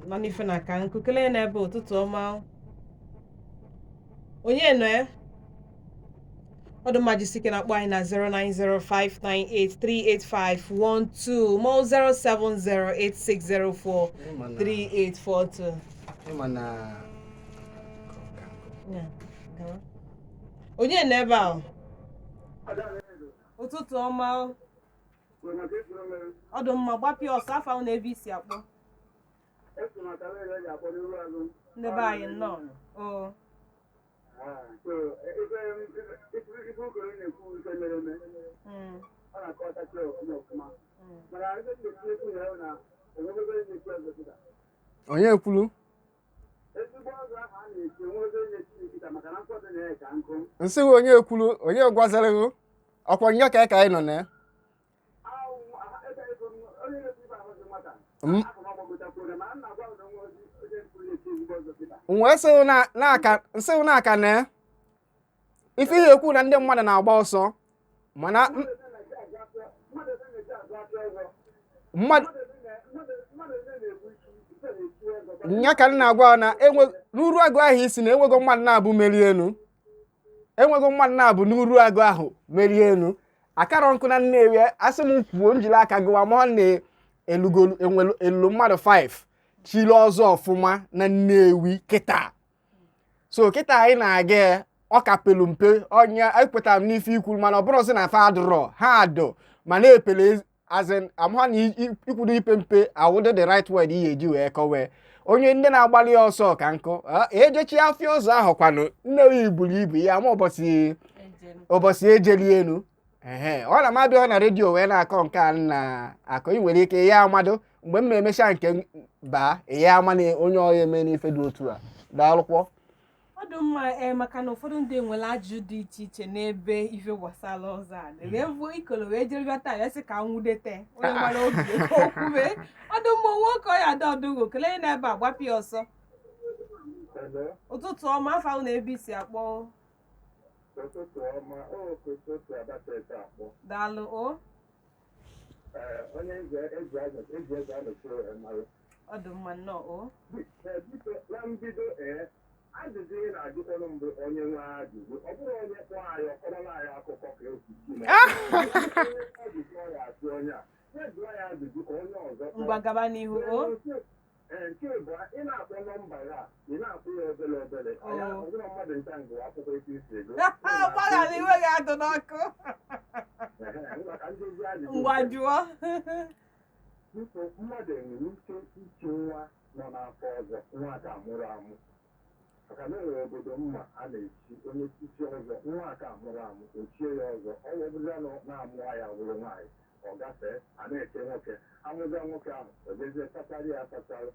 na n'ife na ka nkụ kelee n'ebe ụtụtụ ọma. Onye nọ ya? Ọ dị mma, jisike na-akpọ anyị na 09059838512 ma ọ 07086043842. Ịma na Ya, gawa. Onye nọ ebe a? Ụtụtụ ọma. Ọ dị mma, gbapịa ọsọ afọ ahụ na ebe isi akpọ. Ndị be anyị nnọọ. Oo. Mm. Onye kwuru nsị gị onye kwuru onye gwazara gị ọkwa nya ka ka anyị nọ na ya. M wee sị gị nsị gị na-aka na ya. Ife ihe ekwu na ndị mmadụ na-agba ọsọ mana mmadụ nya ka m na-agwa na enwe n'uru agụ ahụ isi na enwego mmadụ na-abụ merie enu, enwego mmadụ na-abụ n'uru agụ ahụ merie enu akarọ nkụ na Nnewi. Asị m kwuo njiri aka gụwa ma ọ na-elugolu enwelu elulu mmadụ 5 chiri ọzọ ọfụma na Nnewi kịta. So kịta anyị na-aga ya, ọ ka pelu mpe ọnya ekwetara m n'ife ikwuru, mana ọ bụrụ sị na fa adụrọ ha adụ mana epele azin amụha na ikwuru ipe mpe awụdo the right word ihe eji wee kọwee onye ndị na-agbalị ya ọsọ ka nkụ ejechi afịa ụzọ ahụ kwanụ Nnewi buru ibu ya ma ụbọchị ụbọchị ejeli elu. Ehe, ọ na m abịa na redio wee na-akọ nke a na-akọ ị nwere ike ya amadụ mgbe m na-emecha nke m baa ya ama na onye ọya eme n'ife dị otu a. Daalụkwọ. Ọ dị mma ee, maka na ụfọdụ ndị nwere ajụjụ dị iche iche n'ebe ife gbasara ọzọ a wee vuo ikolo wee jere bịa taa ya sị ka nwudete onye gbara obi okwu wee. Ọ dị mma, nwoke ọ ya ada ọdụgo kelee n'ebe a gbapịa ọsọ. Ụtụtụ ọma, afọ ahụ na ebe isi akpọ. Ụtụtụ ọma, ụtụtụ Abakaliki akpọ. Daalụ o. Onye eze eji eze anọchi mara. Ọ dị mma nnọọ o. Biko, na mbido ee, ajụjụ ị na-ajụkwanụ mbụ onye nwe ajụjụ, ọ bụrụ onye kpọọ anyị ọkọrọla anyị akụkọ ka esi chi na onye ajụjụ ọ ya-ajụ onye a ya jụọ ya ajụjụ ka onye ọzọ kpọọ. Ngwa, gaba n'ihu o. Ee, nke bụ ị na-akpọ nọmba ya, ị na-akpọ ya obere obere. Anyị Oo. ọ bụrụ mmadụ nta ngụ akwụkwọ etu isi ego. Gbaghara iwe gị adụ n'ọkụ. Ehe, ngwa ka ndozi ajụjụ. Ngwa jụọ. Biko, mmadụ enwere ike ichi nwa nọ n'afọ ọzọ, nwa ka mụrụ amụ, maka na enwere obodo mma a na-echi onye chichi ọzọ, nwa ka mụrụ amụ ochie ya ọzọ, ọ wụbụza nọ na-amụ ya wụrụ nwaanyị, ọ gafee a na-eche nwoke amụza nwoke ahụ o jezie sachara ya asachara.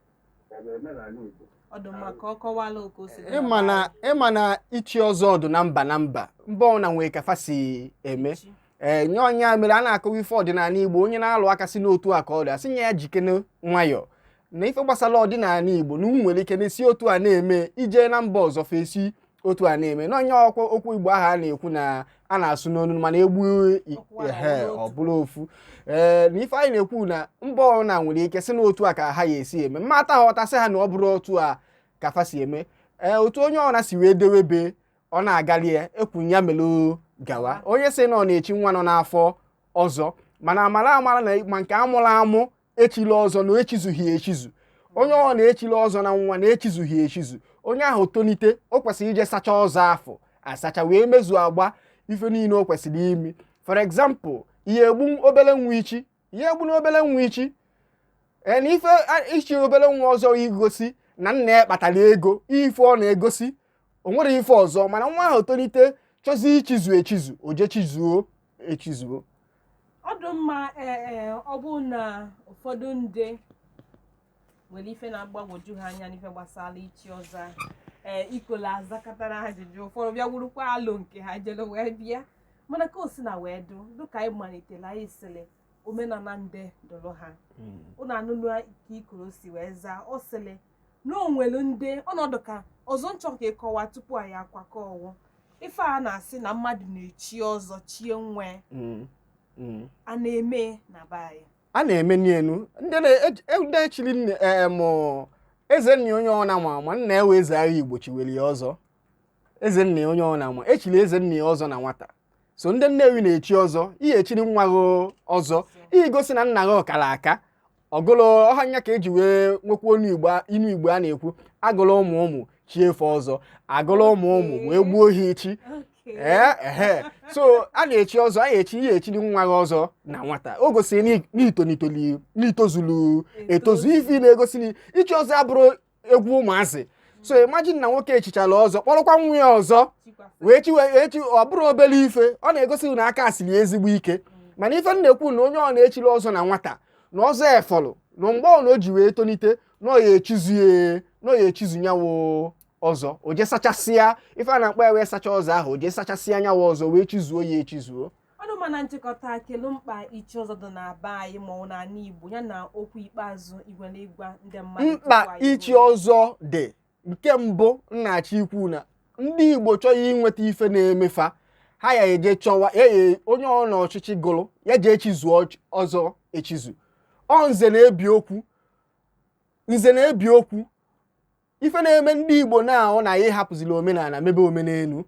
Ọ bụ omenala Igbo? Ọ dị mma ka ọ kọwala oke o si dị na ịma na ịma na ichi ọzọ dị na mba na mba mba ọna nwee ka fa si eme. Chi. Ee, nye ọnya mere a na-akọwa ife ọdịnala Igbo, onye na-alụ aka si n'otu a ka ọ dị asị nye ya jikene nwayọ na ife gbasara ọdịnala Igbo na unu nwere ike na-esi otu a na-eme ije na mba ọzọ fesi otu a na-eme na onye ọkwa okwu Igbo ahụ a na-ekwu na a na-asụ n'onu mana egbu Okwu ahụ ehe ọ bụrụ ọ bụrụ ofu. Ee, na ife anyị na-ekwu na mba ọna nwere ike si n'otu a ka ha ya esi eme mmata ha ọtasị ha na ọ bụrụ otu a ka fa si eme. Ee, otu onye ọna si wee dewe be ọ na-agali ya ekwu ya melu gawa onye sị na ọ na-echi nwa nọ n'afọ ọzọ mana amara amara na ma nke amụrụ amụ echila ọzọ na echizughị echizu, onye ọ na-echila ọzọ na nwa na-echizughị echizu, onye ahụ tonite o kwesịrị ije sacha ọzọ afọ asacha wee mezuo agba ife niile o kwesịrị imi. For example, ihe egbu obere nwa ichi, ihe egbu na obere nwa ichi ee na ife ichi obere nwa ọzọ igosi na nna ya kpatara ego ife ọ na-egosi. O nwere ife ọzọ, mana nwa ahụ tolite chọzi ichizu echizu, o jee chizuo echizuo. Ọ dị mma. Ee, ọ bụrụ na ụfọdụ ndị nwere ife na-agbagwoju ha anya n'ife gbasara ichi ọzọ, ee, ikola azakọtara ajụjụ, ụfọdụ bịa wurukwa alụ nke ha jere wee bịa. Mana ka o si na wee dụ, dịka anyị malitere, anyị sịrị omenala ndị dụrụ ha ụnụ anụnụ ka ikoro si wee zaa. Ọ sịrị na o nwere ndị ọnọdụ ka ọzọ nchọ ka ịkọwa tupu anyị akwakọ ọwụ ife a na-asị na mmadụ na-echi ọzọ chie nwe a na-eme na be anyị. A na-eme n'elu ndị echiri nne em eze nna onye ọ na-ama ama nna ewe eze agha Igbo chiwere ya ọzọ. Eze nna onye ọ na-ama echiri eze nna ya ọzọ na nwata. So ndị Nnewi na-echi ọzọ. Ihe echiri nwa gị ọzọ ihe gosi na nna gị ọkara aka ọgụlụ ọha nya ka eji wee nwekwa onu Igbo inu Igbo a na-ekwu agụlụ ụmụ ụmụ chi efe ọzọ, agụlụ ụmụ ụmụ wee gbuo ha echi. Ee, ehe, so a na-echi ọzọ, a na-echi ihe echiri nwa gị ọzọ na nwata. O gosiri n'itonitoli n'itozulu etozu. Ife na-egosi na ichi ọzọ abụrụ egwu ụmụazị. So imagine na nwoke echichara ọzọ, kpọrọkwa nwa ya ọzọ wee chi wee chi, ọ bụrụ obere ife. Ọ na-egosi na aka asịrị ezigbo ike. Mana ife m na-ekwu na onye ọ na-echiri ọzọ na nwata na ọzọ efọlụ na mgbe ọ na o ji wee tonite na ọ ya echizu ya, na ọ ya echizu nyawo ọzọ, o jee sachasịa ife a na-akpọ ya wee sacha ọzọ ahụ, o jee sachasịa nyawo ọzọ wee chizuo ya echizuo. Ọnụ mana nchịkọta, kelu mkpa ichi ọzọ dị na be anyị ma ọ n'ala Igbo, ya na okwu ikpeazụ igwe na ịgwa ndị mmadụ mkpa tupu anyị ichi ruo. Ọzọ dị nke mbụ nna-achọ ikwu na ndị Igbo chọghị inweta ife na-emefa ha ya eje chọwa ya ya onye ọ na ọchịchị gụrụ ya jee chizuo ọzọ echizu. Ọ nze na-ebi okwu, nze na-ebi okwu. Ife na-eme ndị Igbo na-ahụ na ya ịhapụzila omenala mebe omenelu,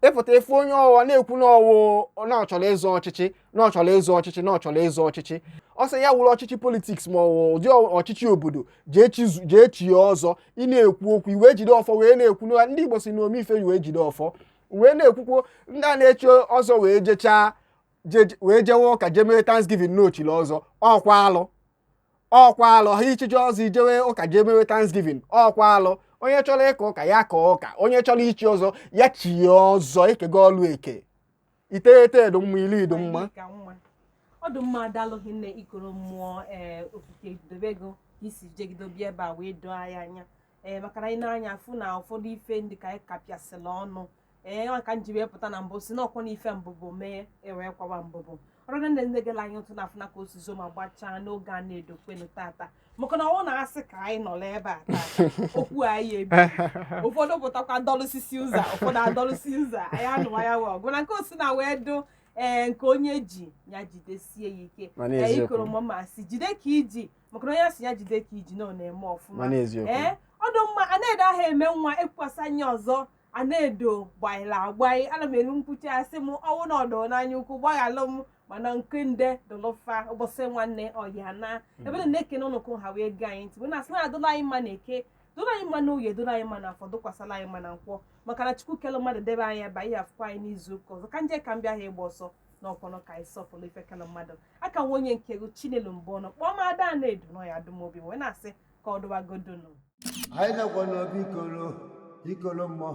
ịpụta ife onye ọwa na-ekwu n'ọwụ na ọ chọrọ ịzọ ọchịchị, na ọ chọrọ ịzọ ọchịchị, na ọ chọrọ ịzọ ọchịchị. Ọ sị ya wụrụ ọchịchị politics ma ọ wụ ụdị ọchịchị obodo, jee chizu, jee chie ọzọ. Ị na-ekwu okwu iwee jide ọfọ wee na-ekwu na ndị Igbo si na ome ife wee jide ọfọ wee na-ekwukwo. Ndị a na-echi ọzọ wee jechaa wee jewe ụka jee mee Thanksgiving n'ochiri ọzọ, ọkwa alụ, ọkwa alụ ha. Ichichi ọzọ ijewe ụka jee mewe Thanksgiving, ọkwa alụ. Onye chọrọ ịka ụka ya kọọ ụka, onye chọrọ ichi ọzọ ya chie ọzọ. Ekego ọlụ eke iteghete edo mma, ilu ido mma. Ka nwa ọ dị mma. Adalụghị nne ikoro mmụọ. Ee, okike dobego ka isi jegide bịa ebe a wee doo anyị anya. Ee, maka na anyị na-anya afụ na ụfọdụ ife ndị ka anyị kapịasịla ọnụ. Ee, ọ ka m ji wee pụta na mbụ si na ọkwọ na ife mbụbụ mee ewee kwawa mbụbụ ọrụ na ndị gela anyị ụtụ na afụna ka osizo ma gbachaa n'oge a na-edokwenu tata, maka na ọ na-asị ka anyị nọrọ ebe a tata okwu anyị ebi. Ụfọdụ pụtakwa dọlụsisi ụzọ, ụfọdụ adọlụsi ụzọ anyị anụwa ya wee ọgụ na nke osi na wee do. Ee, nke onye ji ya jidesie ya ike. Mana ee, eziokwu. Ikoro mma masị jide ka iji, maka na onye asị ya jide ka iji na ọ na-eme ọfụma. Mana eziokwu. Ee, ọdụ mma a na-edo aha eme nwa ekwukwasị anya ọzọ a na-edo gbaila agbaị. Ana m elu nkwuchi asị m ọnwụ na ọdụ n'anya ukwu gbaghalụ m, mana nke nde dụlụfa ụbọchị nwanne ọya na ebe na na-ekene ụnụ ha wee gaa anyị ntị bụ na asị na adụla anyị mma na eke, dụrụ anyị mma n'oye, dụrụ anyị mma na afọ, dụkwasala anyị mma na nkwọ, maka na Chukwu kele mmadụ debe anyị ebe anyị afụkwa anyị n'izu ụka ọzọ. Ka nje ka m bịa ha ịgba ọsọ na ọkpọnọ ka anyị sọpụrụ ife kele mmadụ aka nwa onye nke gị Chinelo Mbọnụ kpọọ m ada na-edu nọ ya adụmobi wee na-asị ka ọ dụwagodonu. Anyị nọkwa n'obi ikolo ikolo mmụọ.